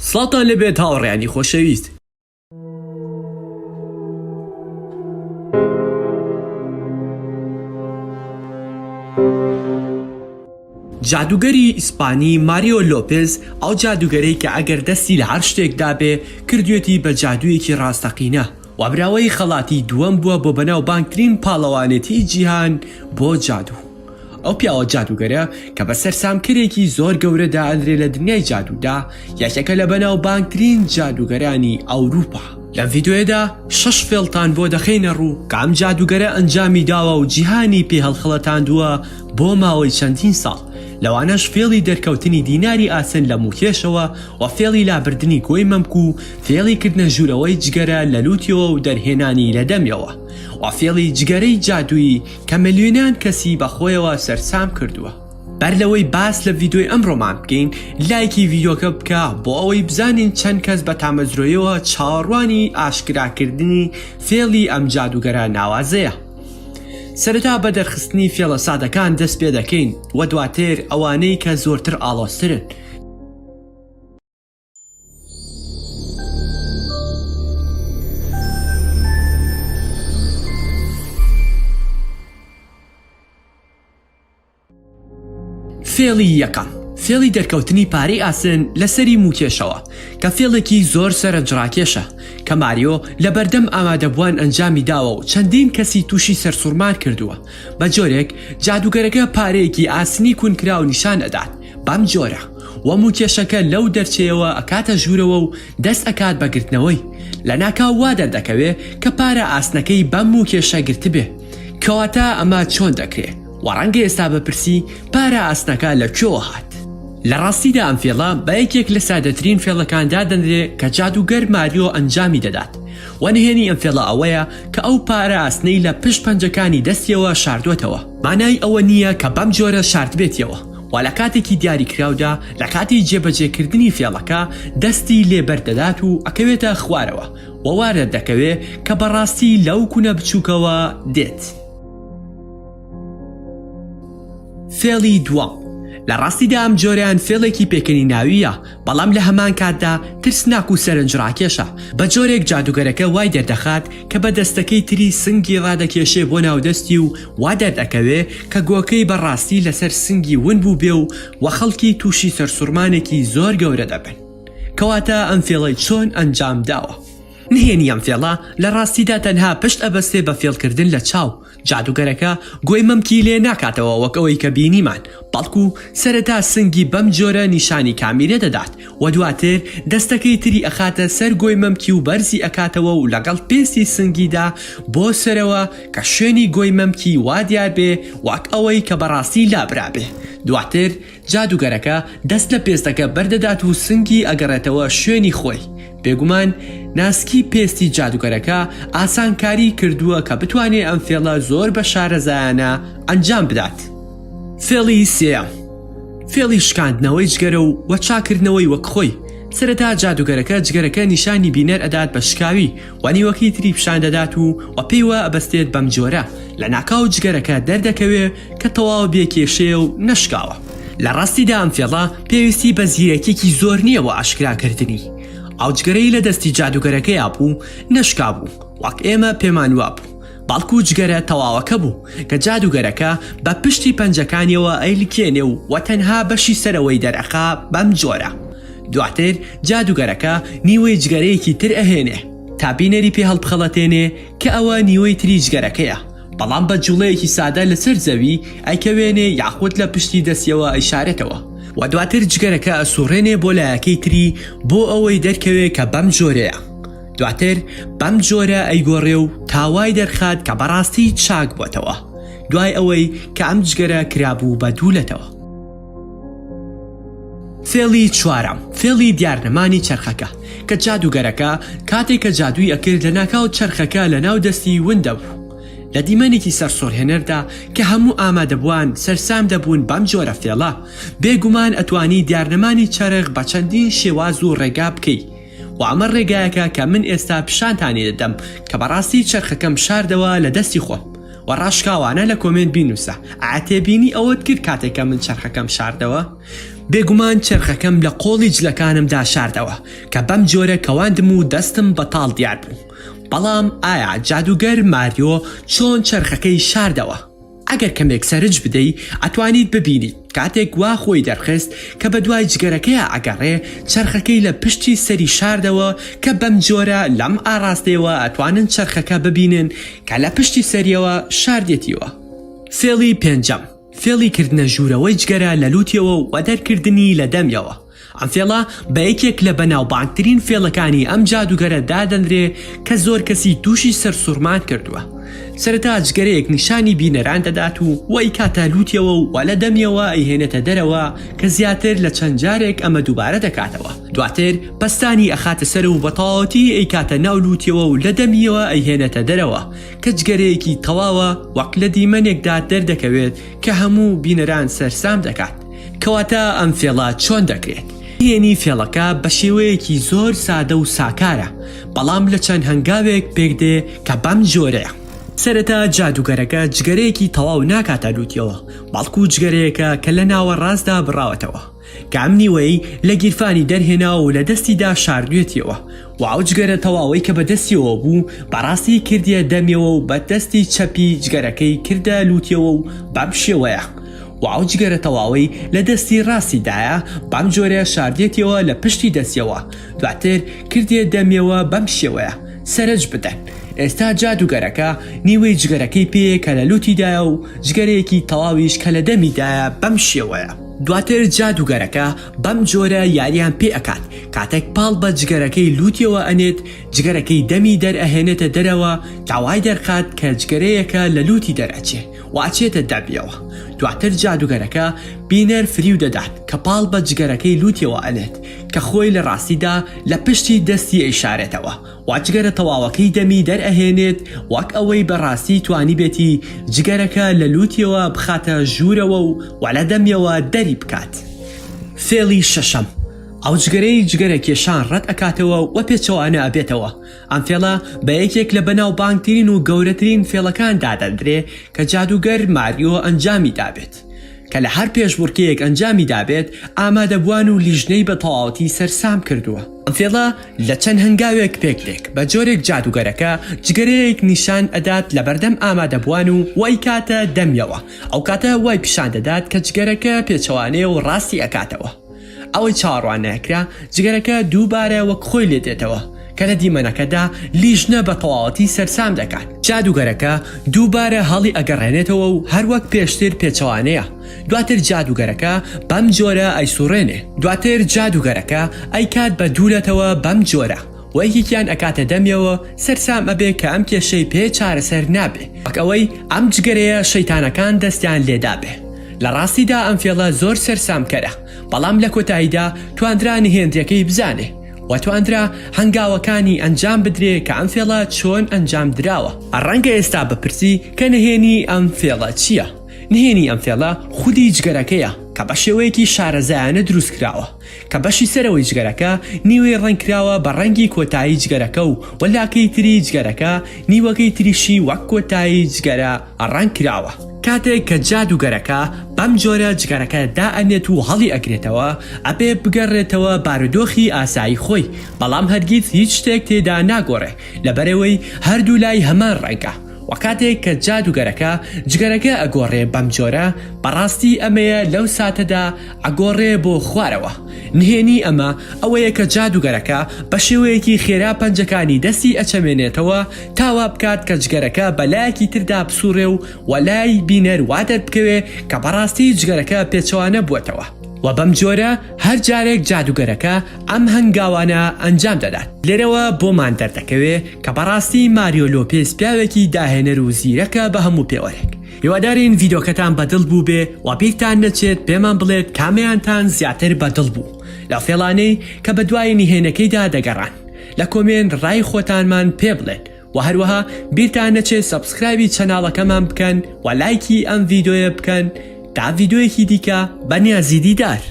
سڵاوتان لێبێت هاوڕێیانی خۆشەویست. جادووگەری ئیسپانی ماریۆ لۆپێز، ئەو جادووگەرەی کە ئەگەر دەستی لە هەر شتێکدا بێ کردوویەتی بە جادوویەکی ڕاستەقینە و براوەی خەڵاتی دووەم بووە بۆ بەناوبانگترین پاڵەوانێتی جیهان بۆ جادوو. ئەو پیاوە جادووگەرە کە بە سەرسامکەرێکی زۆر گەورە دائەنرێ لە دنیای جادوودا، یەکێکە لە بەناوبانگترین جادووگەرانی ئەوروپا. لەم ڤیدیۆیەدا شەش فێڵتان بۆ دەخەینە ڕوو کە ئەم جادووگەرە ئەنجامی داوە و جیهانی پێ هەڵخەڵەتاندووە بۆ ماوەی چەندین ساڵ، لەوانەش فێڵی دەرکەوتنی دیناری ئاسن لە موکێشەوە و فێڵی لابردنی گۆی مەمک و فێڵی کردنە ژوورەوەی جگەرە لە لوتیەوە و دەرهێنانی لە دەمیەوە و فێڵی جگەرەی جادوویی کە ملیۆنان کەسی بە خۆیەوە سەرسام کردووە. بەر لەوەی باس لە ڤیدیۆی ئەمڕۆمان بکەین لایکی ڤیدیۆکە بکە بۆ ئەوەی بزانین چەند کەس بە تامەزرۆیەوە چاوەڕوانی ئاشکراکردنی فێڵی ئەم جادووگەرە ناوازەیە. سەرەتا بە دەرخستنی فێڵە سادەکان دەست پێ دەکەین و دواتر ئەوانەی کە زۆرتر ئاڵۆزترن. فێڵی یەکەم، فێڵی دەرکەوتنی پارەی ئاسن لە سەری موکێشەوە، کە فێڵێکی زۆر سەرنجڕاکێشە، کە ماریۆ لەبەردەم ئامادەبووان ئەنجامی داوە و چەندین کەسی تووشی سەرسوڕمان کردووە، بە جۆرێک جادووگەرەکە پارەیەکی ئاسنی کونکراو نیشان ئەدات بەم جۆرە، و موکێشەکە لەو دەرچەیەوە ئەکاتە ژوورەوە و دەست ئەکات بە گرتنەوەی، لەناکاو وا دەردەکەوێ کە پارە ئاسنەکەی بەم موکێشە گرتبێ. کەواتە ئەمە چۆن دەکرێ؟ وە ڕەنگە ئێستا بپرسی پارە ئاسنەکە لە کوێوە هات؟ لە ڕاستیدا ئەم فێڵە بە یەکێک لە سادەترین فێڵەکان دادەنرێ کە جادووگەر ماریۆ ئەنجامی دەدات وە نهێنی ئەم فێڵە ئەوەیە کە ئەو پارە ئاسنەی لە پشت پەنجەکانی دەستیەوە شاردۆتەوە. مانای ئەوە نییە کە بەم جۆرە شاردبێتیەوە وە لە کاتێکی دیاریکراودا لە کاتی جێبەجێکردنی فێڵەکە دەستی لێ بەردەدات و ئەکەوێتە خوارەوە وە وا دەردەکەوێ کە بەڕاستی لەو کونە بچووکەوە دێت. فێڵی دووەم، لە ڕاستیدا ئەم جۆرەیان فێڵێکی پێکەنیناوییە، بەڵام لە هەمان کاتدا ترسناک و سەرنجڕاکێشە، بە جۆرێک جادووگەرەکە وای دەردەخات کە بە دەستەکەی تری سنگی ڕادەکێشێ بۆ ناو دەستی و وا دەردەکەوێ کە گۆکەی بە ڕاستی لەسەر سنگی ون بووبێ و وە خەڵکی تووشی سەرسوڕمانێکی زۆر گەورە دەبن. کەواتە ئەم فێڵەی چۆن ئەنجام داوە؟ نهێنی ئەم فێڵە لە ڕاستیدا تەنها پشت ئەبەستێ بە فێڵکردن لە چاو، جادوگەرەکە گۆی مەمکی لێ ناکاتەوە وەک ئەوەی کە بینیمان، بەڵکو سەرەتا سنگی بەم جۆرە نیشانی کامیرە دەدات و دواتر دەستەکەی تری ئەخاتە سەر گۆی مەمکی و بەرزی ئەکاتەوە و لەگەڵ پێستی سنگیدا بۆ سەرەوە کە شوێنی گۆی مەمکی وا دیار بێ وەک ئەوەی کە بەڕاستی لابرابێ دواتر جادوگەرەکە دەست لە پێستەکە بەردەدات و سنگی ئەگەڕێتەوە شوێنی خۆی، بێگومان ناسکی پێستی جادوگەرەکە ئاسانکاری کردووە کە بتوانێ ئەم فێڵە زۆر بە شارەزایانە ئەنجام بدات. فێڵی سێیەم، فێڵی شکاندنەوەی جگەرە و وە چاککردنەوەی وەک خۆی، سەرەتا جادوگەرەکە جگەرەکە نیشانی بینەر ئەدات بە شکاوی و نیوەکەی تری پیشان دەدات و وە پێیوە ئەبەستێت بەم جۆرە لەناکاو جگەرەکە دەردەکەوێ کە تەواو بێ کێشەیە و نەشکاوە. لە ڕاستیدا ئەم فێڵە پێویستی بە زیرەکیەکی زۆر نییە بۆ ئاشکراکردنی. ئەو جگەرەی لە دەستی جادوگەرەکەیا بوو نەشکابوو وەک ئێمە پێمان وابوو، بەڵکو جگەرە تەواوەکە بوو کە جادوگەرەکە بە پشتی پەنجەکانیەوە ئەیلکێنێ و وە تەنها بەشی سەرەوەی دەرئەخا بەم جۆرە. دواتر جادوگەرەکە نیوەی جگەرەیەکی تر ئەهێنێ تا بینەری پێ هەڵبخەڵەتێنێ کە ئەوە نیوەی تری جگەرەکەیە. بەڵام بە جوڵەیەکی سادە لەسەر زەوی ئەیکەوێنێ یاخود لە پشتی دەستیەوە ئەیشارێتەوە و دواتر جگەرەکە ئەسوڕێنێ بۆ لایەکەی تری بۆ ئەوەی دەرکەوێ کە بەم جۆرەیە دواتر بەم جۆرە ئەیگۆڕێ و تا وای دەرخات کە بەڕاستی چاک بۆتەوە دوای ئەوەی کە ئەم جگەرە کرابوو بە دوو لەتەوە. فێڵی چوارەم، فێڵی دیارنەمانی چەرخەکە، کە جادووگەرەکە کاتێک کە جادووی ئەکرد لەناکاو چەرخەکە لەناو دەستی ون دەبوو لە دیمەنێکی سەرسوڕهێنەردا کە هەموو ئامادەبووان سەرسام دەبوون بەم جۆرە فێڵە، بێگومان ئەتوانی دیارنەمانی چەرخ بە چەندین شێواز و ڕێگا بکەی و ئەمە ڕێگایەکە کە من ئێستا پیشانتانی دەدەم کە بەڕاستی چەرخەکەم شاردەوە لە دەستی خۆم. وە ڕاشکاوانە لە comment بینوسە ئایا تێبینی ئەوەت کرد کاتێک کە من چەرخەکەم شاردەوە؟ بێگومان چەرخەکەم لە قۆڵی جلەکانمدا شاردەوە کە بەم جۆرە کەواندم و دەستم بەتاڵ دیار بوو. بەڵام ئایا جادووگەر ماریۆ چۆن چەرخەکەی شاردەوە؟ ئەگەر کەمێک سەرنج بدەی ئەتوانیت ببینیت کاتێک وا خۆی دەرخست کە بەدوای جگەرەکەیا ئەگەڕێ چەرخەکەی لە پشتی سەری شاردەوە کە بەمجۆرە لەم ئاڕاستەیەوە ئەتوانن چەرخەکە ببینن کە لە پشتی سەریەوە شاردێتیوە. فێڵی پێنجەم، فێڵی کردنە ژوورەوەی جگەرە لە لوتیەوە و دەرکردنی لە دەمیەوە. ئەم فێڵە بە یەکێک لە بەناوبانگترین فێڵەکانی ئەم جادووگەرە دادەنرێ کە زۆر کەسی تووشی سەرسوڕمان کردووە. سەرەتا جگەرەیەک نیشانی بینەران دەدات و ئەیکاتە لووتیەوە و لە دەمیەوە ئەیهێنێتە دەرەوە کە زیاتر لە چەند جارێک ئەمە دووبارە دەکاتەوە. دواتر پەستانی ئەخاتە سەر و بە تەواوەتی ئەیکاتە ناو لووتیەوە و لە دەمیەوە ئەیهێنێتە دەرەوە کە جگەرەیەکی تەواوە وەک لە دیمەنێکدا دەردەکەوێت کە هەموو بینەران سەرسام دەکات. کەواتە ئەم فێڵە چۆن دەکرێت؟ نهێنی فێڵەکە بە شێوەیەکی زۆر سادە و ساکارە، بەڵام لە چەند هەنگاوێک پێکدێ کە بەم جۆرەیە. سەرەتا جادووگەرەکە جگەرەیەکی تەواو ناکاتە لووتیەوە، بەڵکو جگەرەیەکە کە لە ناوەڕاستدا بڕاوەتەوە، کە ئەم نیوەی لە گیرفانی دەرهێناوە و لە دەستیدا شاردوویەتیەوە و ئەو جگەرە تەواوەی کە بە دەستیەوە بوو بە ڕاستی کردیە دەمیەوە و بە دەستی چەپی جگەرەکەی کردە لووتیەوە و بەم شێوەیە و ئەو جگەرە تەواوەی لە دەستی ڕاستی دایە بەم جۆرەیە شاردیەتیەوە لە پشتی دەستیەوە دواتر کردیە دەمیەوە بەم شێوەیە سەرنج بدەن ئێستا جادوگەرەکە نیوەی جگەرەکەی پێیە کە لە لوتیدایە و جگەرەیەکی تەواویش کە لە دەمیدایە بەم شێوەیە. دواتر جادوگەرەکە بەم جۆرە یاریان پێ ئەکات کاتێک پاڵ بە جگەرەکەی لوتیەوە ئەنێت جگەرەکەی دەمی دەرئەهێنێتە دەرەوە تا وای دەرخات کە جگەرەیەکە لە لوتی دەرئەچێ و ئەچێتە دەمیەوە دواتر جادوگەرەکە بینەر فریو دەدات کە پاڵ بە جگەرەکەی لوتیەوە ئەنێت کە خۆی لە ڕاستیدا لە پشتی دەستی ئەیشارێتەوە و جگەرە تەواوەکەی دەمی دەرئەهێنێت وەک ئەوەی بە ڕاستی توانیبێتی جگەرەکە لە لوتیەوە بخاتە ژوورەوە و و لە دەمیەوە دەری بکات. فێڵی شەشەم، ئەو جگەرەی جگەرە کێشان ڕەت ئەکاتەوە و پێچەوانە ئەبێتەوە، ئەم فێڵە بە یەکێک لە بەناوبانگترین و گەورەترین فێڵەکان دادەنرێ کە جادووگەر ماریۆ ئەنجامی دابێت، کە لە هەر پێشبڕکێیەک ئەنجامی دابێت ئامادەبووان و لیژنەی بە تەواوەتی سەرسام کردووە. ئەم فێڵە لە چەند هەنگاوێک پێک دێک، بە جۆرێک جادووگەرەکە جگەرەیەک نیشان ئەدات لەبەردەم ئامادەبووان و وایکاتە دەمیەوە، ئەوکاتە وای پیشان دەدات کە جگەرەکە پێچەوانەیە و ڕاستی ئەکاتەوە. ئەوەی چاوەڕوان نەکرا، جگەرەکە دووبارە وەک خۆی لێ دێتەوە، کە لە دیمەنەکەدا لیژنە بە تەواوەتی سەرسام دەکات. جادووگەرەکە دووبارە هەڵی ئەگەڕێنێتەوە و هەروەک پێشتر پێچەوانەیە. دواتر جادووگەرەکە بەم جۆرە ئەیسوڕێنێ. دواتر جادووگەرەکە ئەیکات بە دوولەتەوە بەم جۆرە. و یەکێکیان ئەکاتە دەمیەوە سەرسام ئەبێ کە ئەم کێشەی پێ چارەسەر نابێ وەک ئەوەی ئەم جگەرەیە شەیتانەکان دەستیان لێدابێ لە ڕاستیدا ئەم فێڵە زۆر سەرسامکەرە بەڵام لە کۆتاییدا تواندرا نهێنریەکەی بزانێ و تواندرا هەنگاوەکانی ئەنجام بدرێ کە ئەم فێڵە چۆن ئەنجام دراوە. ڕەنگە ئێستا بپرسی کە نهێنی ئەم فێڵە چییە؟ نهێنی ئەم فێڵە خودی جگەرەکەیە کە بە شێوەیەکی شارەزایانە دروست کراوە. کە بەشی سەرەوەی جگەرەکە نیوەی ڕەنگ کراوە بە ڕەنگی کۆتایی جگەرەکە و وە لاکەی تری جگەرەکە نیوەکەی تریشی وەک کۆتایی جگەرە ڕەنگ کراوە. کاتێک کە جادوگەرەکە بەم جۆرە جگەرەکە دائەنێت و هەڵی ئەگرێتەوە ئەبێ بگەڕێتەوە بارودۆخی ئاسایی خۆی بەڵام هەرگیز هیچ شتێک تێدا ناگۆڕێ لەبەرئەوەی هەردوو لای هەمان ڕەنگە. وە کاتێک کە جادوگەرەکە جگەرەکە ئەگۆڕێ بەم جۆرە بەڕاستی ئەمەیە لەو ساتەدا ئەگۆڕێ بۆ خوارەوە نهێنی ئەمە ئەوەیە کە جادوگەرەکە بە شێوەیەکی خێرا پەنجەکانی دەستی ئەچەمێنێتەوە تا وا بکات کە جگەرەکە بە لایەکی تردا بسوڕێ و وە لای بینەر وا دەربکەوێ کە بەڕاستی جگەرەکە پێچەوانە بووەتەوە وە بەم جۆرە هەر جارێک جادوگەرەکە ئەم هەنگاوانە ئەنجام دەدات. لێرەوە بۆمان دەردەکەوێ کە بەڕاستی ماریۆ لۆپێز پیاوێکی داهێنەر و زیرەکە بە هەموو پێوەرێک. هیوادارین ڤیدۆکەتان بە دڵ بووبێ و بیرتان نەچێت پێمان بڵێت کامەیانتان زیاتر بە دڵ بوو لەو فێڵانەی کە بەدوای نهێنەکەیدا دەگەڕان. لە comment ڕای خۆتانمان پێ بڵێن و هەروەها بیرتان نەچێت subscribe ی channel ەکەمان بکەن و لایکی ئەم ڤیدۆیە بکەن تا ڤیدۆیەکی دیکە بە نیازی دیدار.